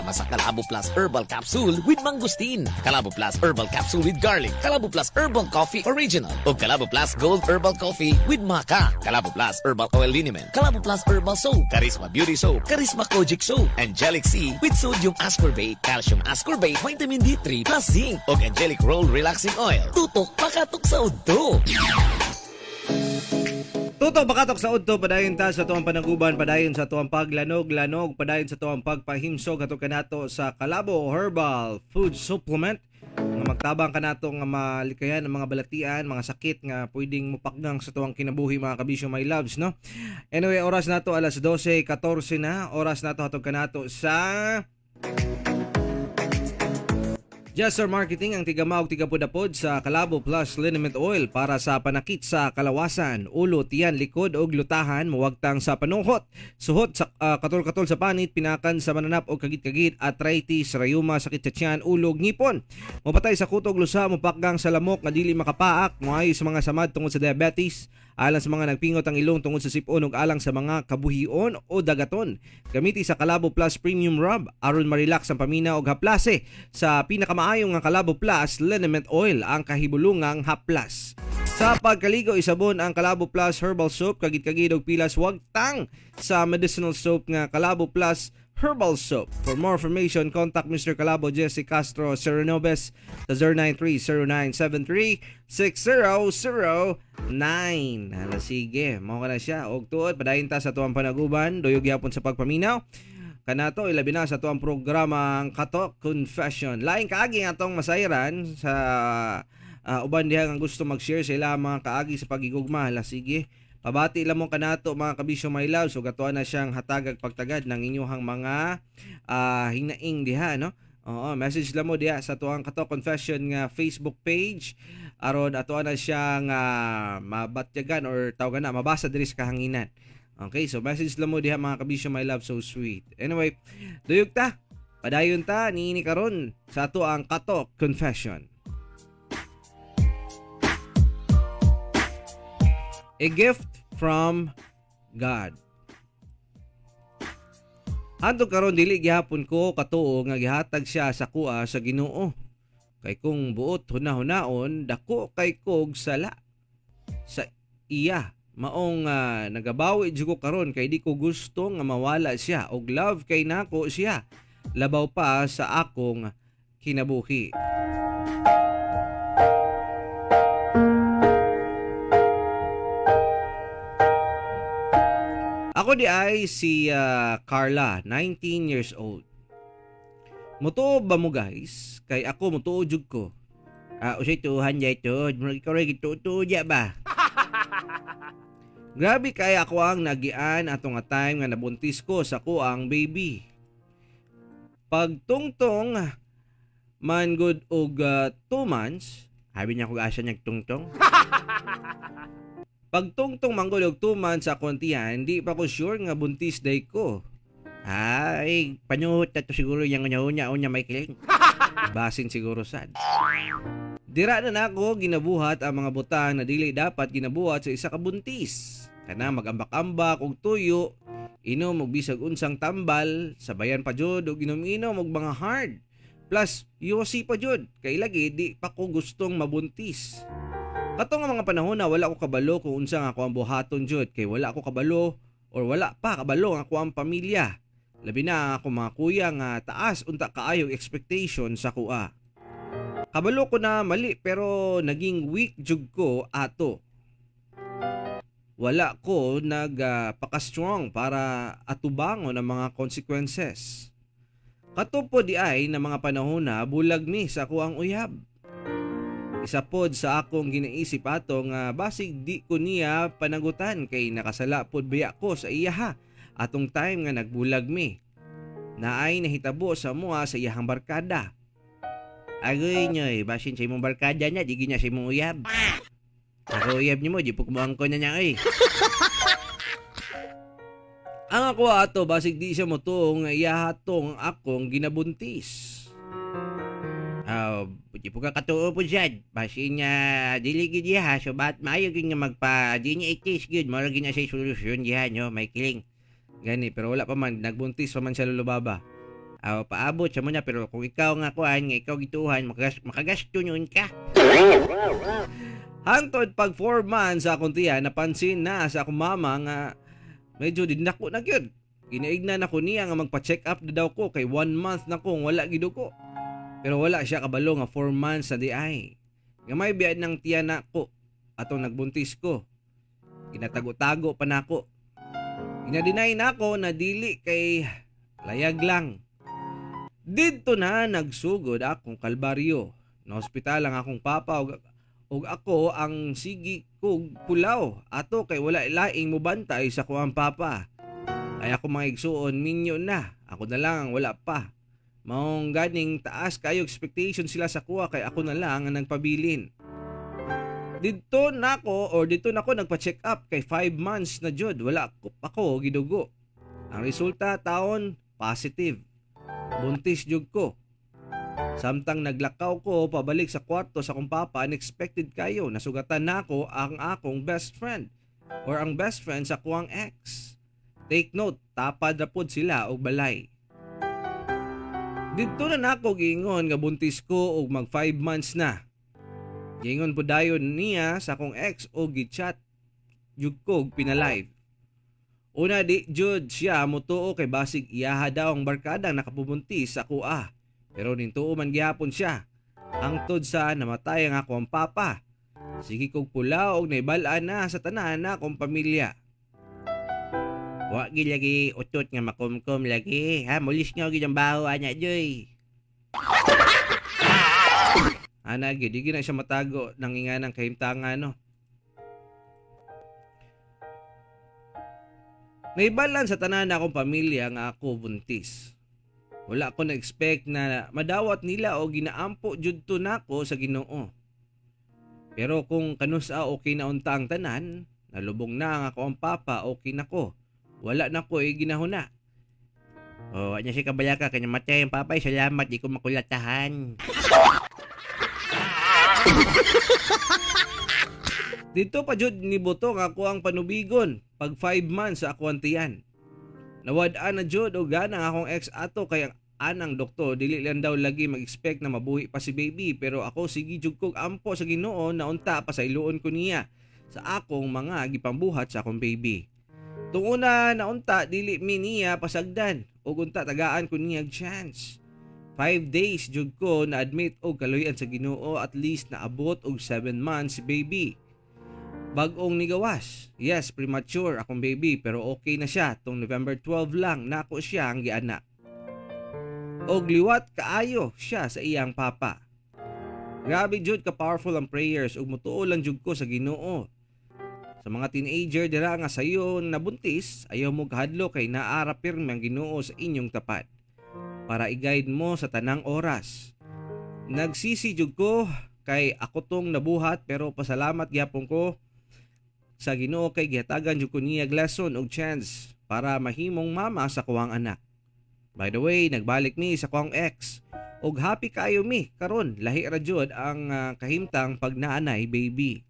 Sama sa Kalabo Plus Herbal Capsule with Mangosteen, Kalabo Plus Herbal Capsule with Garlic, Kalabo Plus Herbal Coffee Original, o Kalabo Plus Gold Herbal Coffee with Maca, Kalabo Plus Herbal Oil Liniment, Kalabo Plus Herbal Soap, Charisma Beauty Soap, Charisma Kojic Soap, Angelic C with Sodium Ascorbate, Calcium Ascorbate, Vitamin D3 plus Zinc, o Angelic Roll Relaxing Oil. Tutok pakatok sa udto. Tutok bakatok sa udto, padayon ta sa tuang panaguban, padayon sa tuang paglanog-lanog, padayon sa tuang pagpahimsog ato kanato sa Kalabo Herbal Food Supplement nga magtabang kanato nga malikayan ang mga balatian, mga sakit nga pwedeng mupakgang sa tuang kinabuhi, mga kabisyo, my loves, no? Anyway, oras nato alas 12:14 na, oras nato hatog kanato sa Jester Marketing, ang tigamawg tigapudapod sa Kalabo Plus Liniment Oil para sa panakit sa kalawasan, ulo, tiyan, likod o glutahan, muwagtang sa panuhot, suhot sa katol-katol sa panit, pinakan sa mananap o kagit-kagit, arthritis, rayuma, sakit sa tiyan, ulog, ngipon. Mupatay sa kutog lusa, mupakgang sa lamok nga dili makapaak, moayo sa mga samad tungod sa diabetes, alang sa mga nagpingot ang ilong tungod sa sipon ug alang sa mga kabuhion o dagaton. Gamiti sa Kalabo Plus Premium Rub aron ma-relax ang pamina og haplase sa pinakamaayong nga Kalabo Plus Liniment Oil, ang kahibulungang haplas. Sa pagkaligo, isabon ang Kalabo Plus Herbal Soap, kagit-kagid og pilas wagtang sa medicinal soap nga Kalabo Plus Herbal Soap. For more information, contact Mr. Kalabo Jesse Castro Serenobes sa 093-0973-6009. Hala, sige, mao ka na siya. Og tuod, padayon ta sa tuwang panaguban, duyog gyapon sa pagpaminaw. Kanato, ilabi na sa tuwang programang Katok Confession. Laing kaagi nga atong masayran sa uban diha nga gusto mag-share sa ila mga kaagi sa pagigugma. Hala, sige. Pabati lang mo kanato, mga kabisyo, my love. So gatuan na siyang hatagag pagtagad ng inyuhang mga hinaing diha, no? Oo, message lang mo diha sa tuang Katok Confession nga Facebook page aron atoan na siyang mabatyagan or tawagan na mabasa diri sa kahanginan. Okay, so message lang mo diha, mga kabisyo, my love, so sweet. Anyway, duyog ta. Padayon ta niini karon sa ato ang Katok Confession. A gift from God. Hantod karon dili gihapon ko katuo nga gihatag siya sa kuha sa Ginoo. Kay kung buot hunahunahon, dako kay kog sala sa iya. Maong nagabawi jud ko karon kay di ko gusto nga mawala siya og love kay nako siya labaw pa sa akong kinabuhi. Ako di ay si Carla, 19 years old. Mutuo ba mo, guys? Kay ako mutuo jud ko. Usay tuhan jay tuod, murag ikaw ra gituo ja ba? Grabe kay ako ang nagian ato nga time nga nabuntis ko sa kuang baby. Pagtungtong man good og 2 months, habi niya kog asa nagtungtong. Pagtungtong man gud og 2 months sa akong tiyan, di pa ko sure nga buntis day ko. Ay, panuhot na to siguro yung unya-unya, unya may kiling. Basin siguro sad. Dira na nako ginabuhat ang mga butang na dili dapat ginabuhat sa isa ka buntis. Kana magambak-ambak og tuyo, inom og bisag unsang tambal, sabayan pa jud og inom-inom og mga hard. Plus, yosi pa jud, kay lagi di pa ko gustong mabuntis. Kato nga mga panahon na wala ko kabalo kung unsa nga ako ang buhaton jud, kay wala ko kabalo or wala pa kabalo ang ako ang pamilya. Labi na ako mga kuya nga taas unta kaayo expectation sa kuha. Kabalo ko na mali pero naging weak jud ko ato. Wala ko nagpaka-strong para atubangon ang mga consequences. Kato po di ay na mga panahon na bulag mi sa kuang uyab. Isa pod sa akong ginaisip ato nga basig di ko niya panagutan kay nakasala pod biya ko sa iyaha atong time nga nagbulag mi. Naay nahitabo sa mua sa iyahang barkada. Agoy nyoy, basin sa imong barkada niya, di ginya sa imong uyab. Ako uyab nimo, di po kumuang ko na niya oy. Ang ako ato, basig di siya motuo nga iyaha tong akong ginabuntis. Di po ka katuo po siya. Basin niya, dili gid ha. So, ba't maayo gid nga magpa, di niya itis gid. Mara gid na siya solusyon diha, no? May kiling. Gani, pero wala pa man. Nagbuntis pa man siya, lulubaba. Aw, paabot sa mo na, pero kung ikaw nga kuan nga ikaw gituhan makagasto yun ka. Hangtod pag 4 months sa akong tiyan, napansin na sa akong mama nga medyo dinako na gyud. Ginaigna na ko niya nga magpa-check up na daw ko kay 1 month na kong wala gidugo. Pero wala siya kabalo nga 4 months na di ay. Gamay biyad ng tiyan nako atong nagbuntis ko. Ginatago-tago pa nako. Ginadeny nako na dili kay layag lang. Didto na nagsugod akong kalbaryo. Na ospital ang akong papa ug ako ang sige kog pulaw ato kay wala laing mobantay sa kuang papa. Ay ako mga igsuon minyo na. Ako na lang ang wala pa. Maong ganing taas kayo expectation sila sa kuha kay ako na lang ang nagpabilin. Didto nako or didto nako nagpa-check up kay 5 months na jud wala ako gidugo. Ang resulta taon positive. Buntis jud ko. Samtang naglakaw ko pabalik sa kwarto sa akong papa, unexpected kayo nasugatan nako ang akong best friend or ang best friend sa kuang ex. Take note, tapad ra pod sila og balay. Didto na nako giingon nga buntis ko og mag 5 months na. Giingon po dayon niya sa akong ex og gi-chat jud ko og pinalive. Una di jud siya motuo kay basig iyaha daw ang barkadang nakapubuntis sa kuha. Pero nintuo man gihapon siya. Hangtod sa namatay ang akong papa. Sige kog pula og naibal-an na sa tanan na akong pamilya. Wa gi lagi utot nga makumkum lagi. Ha, mulis nga gid ang baho ana joy. Ana gyud, di gyud na siya matago nang inganang kahimtangan, no. Naibalan sa tanan na akong pamilya nga ako buntis. Wala ko na-expect na madawat nila o ginaampo jud to nako sa Ginoo. Pero kung kanusa okay na unta ang tanan, nalubong na ang ako ang papa, okay na ko. Wala na ko eh, ginahuna. Oh, wa niya siya kabalaka kay namatay ang papay. Salamat di ko makulatahan. Dito pa jud ni Butong ako ang panubigon pag 5 months sa ako ang tiyan. Nawad-an na jud og gana ang akong ex ato kay ang anang doktor dili lang daw lagi mag-expect na mabuhi pa si baby, pero ako sige jud kog ampo sa Ginoo na unta pa sa iluon ko niya sa akong mga gipambuhat sa akong baby. Tunguna na unta dili mi niya pasagdan ug unta tagaan ko niya og chance. 5 days jud ko na admit og kaluy-an sa Ginoo, at least naabot og 7 months si baby. Bag-ong nigawas. Yes, premature akong baby pero okay na siya. Tong November 12 lang nako siya ang gianak. Og liwat kaayo siya sa iyang papa. Grabe jud ka powerful ang prayers ug mutuo lang jud ko sa Ginoo. Sa mga teenager dira nga sayo nabuntis, ayaw mo kahadlo kay naara pirmi ang Ginoo sa inyong tapat para i-guide mo sa tanang oras. Nagsisi jud ko kay ako tong nabuhat pero pasalamat gyapon ko sa Ginoo kay gihatagan jud ko niya lesson og chance para mahimong mama sa kuwang anak. By the way, nagbalik mi sa kuwang ex og happy kaayo mi karon, lahi ra jud ang kahimtang pag naanay baby.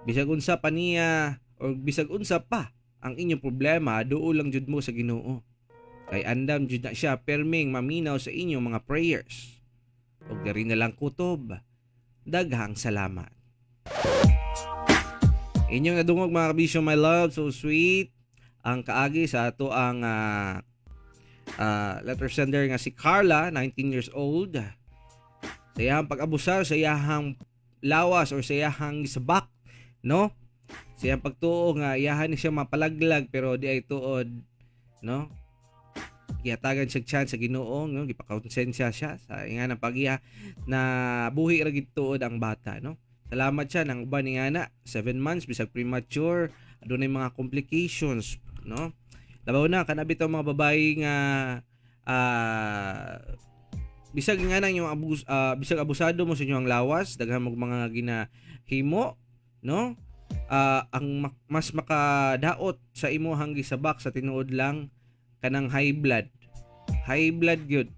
Bisag unsa pa niya or bisag unsa pa ang inyong problema, duol lang jud mo sa Ginoo. Kay andam jud na siya perming maminaw sa inyong mga prayers. Og diri na lang kutob. Daghang salamat. Inyong nadungog mga kabisyo, my love, so sweet ang kaagi sa ato ang letter sender nga si Carla, 19 years old. Sa iyahang pag-abusar, sa iyahang lawas or sa iyahang sabak, no? Sa iyahang pagtuo nga iyahan ni siya mapalaglag pero di ay tuod, no? Gihatagan siya chance sa Ginoo, no? Gipakonsensya siya sa inga ng pagiya na buhi ra gid tuod ang bata, no? Salamat siya nang uban ni ana 7 months bisag premature, adunay mga complications, no? Labaw na kana bitaw mga babae nga bisag nga nang yung bisag abusado mo sa inyong lawas, daghan mo mga ginahimo, no? Ang mas makadaot sa imuhang gisabak sa tinuod lang kanang high blood. High blood gyud.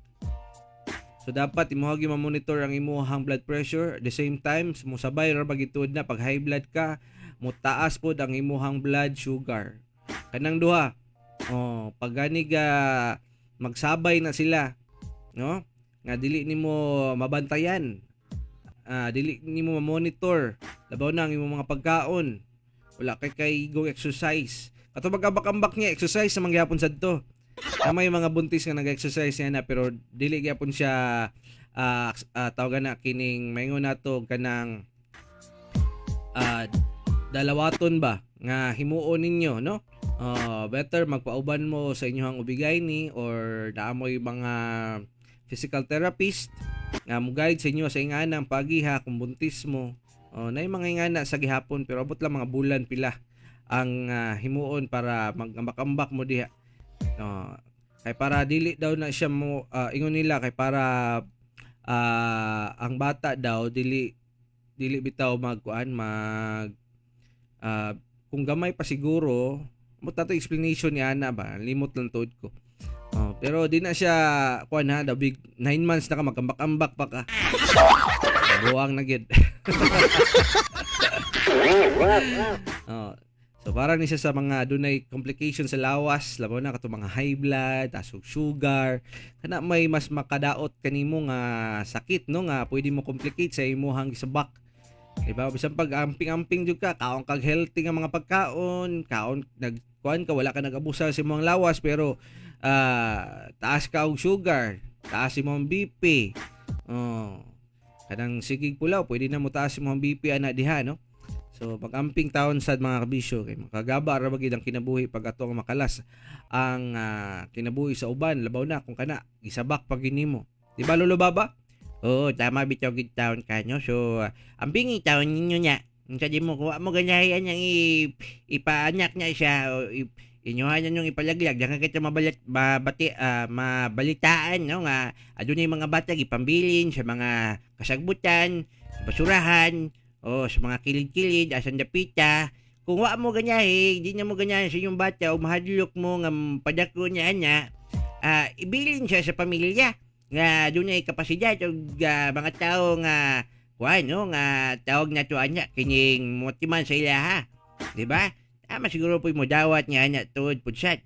So dapat imuha gyud ma-monitor ang imuhang blood pressure. At the same time, mosabay ra ba gituod na pag high blood ka, motaas pod ang imuhang blood sugar. Kanang duha. Oh, pag gani ga magsabay na sila. no? Nga dili nimo mabantayan. Dili nimo ma-monitor. Labaw na ang imong mga pagkaon. Wala kay go exercise. Kato mag-ambak-ambak niya, exercise sa mangyapon sad to. Na may mga buntis nga nag-exercise niya na pero dili gyapon siya tawagan na kining maingon nato kanang dalawaton ba nga himuon ninyo, no? Better magpauban mo sa inyong ubigayni or naamoy mga physical therapist nga mo guide sa inyo sa inganang pagiha kung buntis mo. Oh, nay mga ingana sa gihapon pero abot lang mga bulan pila ang himuon para magambak-ambak mo diha. Oh, kay para dili daw na siya mo ingon nila kay para ang bata daw dili dili bitaw magkuan mag kung gamay pa siguro mo tato explanation ni ana ba, limot lang tuod ko. Oh, pero di na siya kuan ha, daw big 9 months na ka magambak-ambak pa ka. Buwang na gid. Oh, so para ni siya sa mga dunay complication sa lawas, labaw na kato mga high blood, taas og sugar, kana may mas makadaot kanimo nga sakit, no, nga pwede mo complicate sa imuhang gisabak. Diba? Bisan pag amping-amping jud ka, kaon kag healthy nga mga pagkaon, kaon nagkuan ka, wala ka nag-abusa sa imong lawas pero taas ka og sugar, taas imong BP. Oh. Kanang sigig pulaw, pwede na mo taas imong BP ana diha, no? So pag-amping taon sad mga kabisyo kay makagaba ra ba gid ang kinabuhi pag ato ang makalas ang kinabuhi sa uban, labaw na kung kana gisabak pag nimo. Di ba, Lolo Baba? Oo, tama bitaw gid taon ka, no. So, ampingi taon ninyo nya. Unsa di mo kuha mo ganahian niyang ipaanak niya siya o inyuhan niya yung ipalaglag daghan kita mabalat mabati mabalitaan, no, nga adunay mga bata gipambilin sa mga kasagbutan, sa basurahan o sa mga kilid-kilid asan dapita. Kung wa mo ganyahi, di na mo ganyahin sa inyong bata o mahadlok mo nga padako niya niya, ibilin siya sa pamilya nga dunay kapasidad og mga tao nga kuan, no, nga tawag na to anya kining motiman sa ilaha, di ba? Tama siguro po mo dawat nga anya tuod pud sad,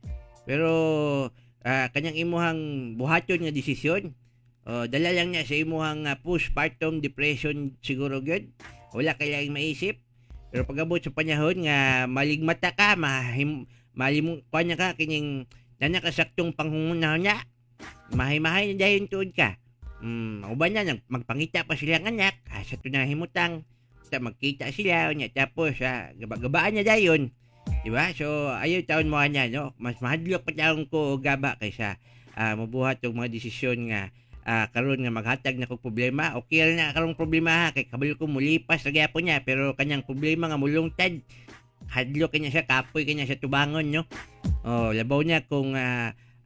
pero kanyang imuhang buhaton nga desisyon, oh, dala lang niya sa imuhang postpartum depression siguro gyud, wala kay laing maisip. Pero pag-abot sa panahon nga maligmata ka, mahim malimong kuan ka kining nana ka saktong panghungunahon niya, mahay-mahay na dayon tuod ka. Uban na magpangita pa sila ng anak, sa tunang himutang. Ta magkita sila unya tapos gaba-gabaan niya dayon. Di ba? So ayo taon mo niya, no. Mas mahadlok pa taon ko og gaba kaysa mobuhat og mga desisyon nga karon nga maghatag na kog problema. Okay ra na karong problema ha, kay kabalo ko mulipas ra gyapon niya, pero kanyang problema nga mulungtad, hadlok kanya siya, kapoy kanya siya tubangon, no. Oh, labaw niya kung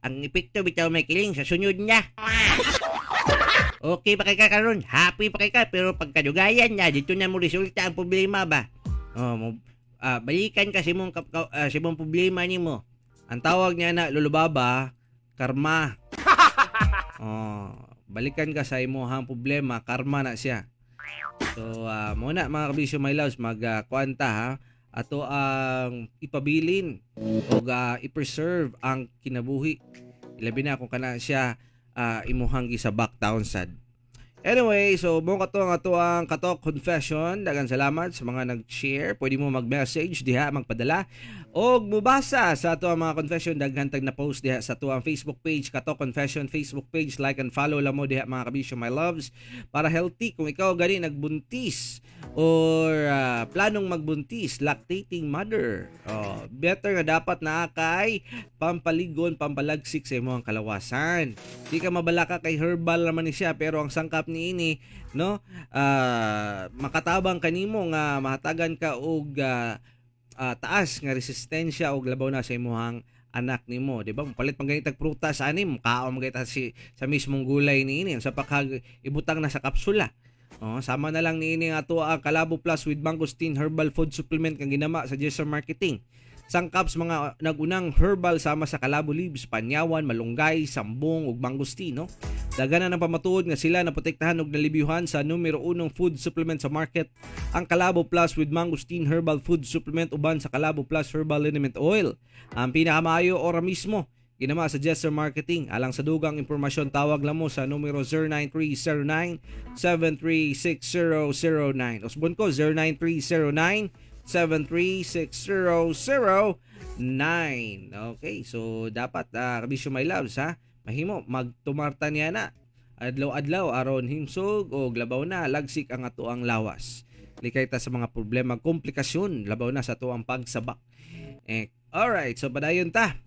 ang epekto bitaw may kiling sa sunod niya. Okay pa kay ka karon, happy pa kay ka, pero pagkadugayan na dito na mo resulta ang problema ba. Oh, mo balikan ka sa imong sa imong problema nimo. Ang tawag niya na, Lolo Baba, karma. Oh, balikan ka sa imuhang problema, karma na siya. So, muna mga kabisyo my loves, mag kuanta ha. Ato ang ipabilin o i-preserve ang kinabuhi. Ilabi na kung kana siya imuhang gisabak taon sad. Anyway, so mo kato ang ato ang Katok Confession. Daghang salamat sa mga nag-share. Pwede mo mag-message diha, magpadala og mubasa sa ato ang mga confession. Daghan tag na post diha sa ato ang Facebook page, Katok Confession Facebook page. Like and follow lang mo diha mga kabisyo my loves para healthy. Kung ikaw gani nagbuntis or planong magbuntis, lactating mother, oh, better nga dapat naa kay pampaligon, pampalagsik sa imong kalawasan. Di ka mabalaka kay herbal naman ni siya, pero ang sangkap niini, no, makatabang kanimo nga mahatagan ka og taas nga resistensya og labaw na sa imuhang anak nimo, di ba? Palit man ganitag prutas ani, kaon man ganita si sa mismong gulay niini sa pakhag ibutang na sa kapsula. Oh, sama na lang niini nga ato ang Kalabo Plus with Mangosteen Herbal Food Supplement kang ginama sa Jesser Marketing. Sangkap sa mga nagunang herbal sama sa kalabo leaves, panyawan, malunggay, sambong ug mangosteen, no? Daghan na ng pamatuod nga sila naprotektahan og nalibyuhan sa numero unong food supplement sa market, ang Kalabo Plus with Mangosteen Herbal Food Supplement uban sa Kalabo Plus Herbal Liniment Oil. Ang pinakamaayo ora mismo. Ginama sa Jester Marketing. Alang sa dugang impormasyon, tawag lang mo sa numero 09309 736009. Usbon ko, 09309 736009. Okay, so dapat kabisyo my loves ha. Mahimo magtumarta niya na adlaw-adlaw aron himsog o labaw na lagsik ang atoang lawas. Likay ta sa mga problema, komplikasyon labaw na sa atoang pagsabak. Eh, alright, so padayon ta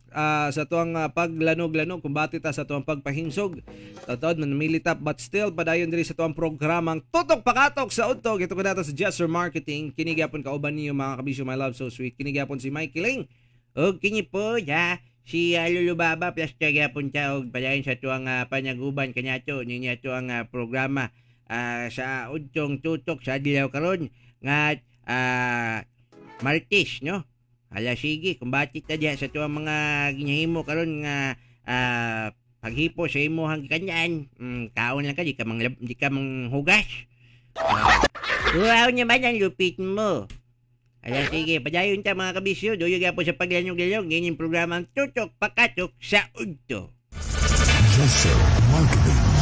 sa atoang paglanog-lanog, kumbati ta sa atoang pagpahimsog. Totoo, manamili ta, but still padayon diri sa atoang programang Tutok Pakatok sa Udto. Ito ko nato sa Jester Marketing. Kini gyapon kauban niyo, mga kabisyo my love so sweet. Kini gyapon si Mikey Ling. Og kini po ya si Lolo Baba plus gyapon ta og padayon sa tuang panaguban kaniadto niini ato ang programa sa udtong Tutok sa Adlaw karon nga Martes, no? Hala, sige, kumbati ta diha sa tuang mga ginahimo karon nga paghipo sa imong gikanyan. Kaon lang ka, di ka manghugas. Wow naman ang lupit mo. Ala, sige, padayon ta, mga kabisyo. Duyo gyapon sa paglanog-lanog. Ngayon yung programa ang Tutok Pakatok sa Udto. Jester Marketing.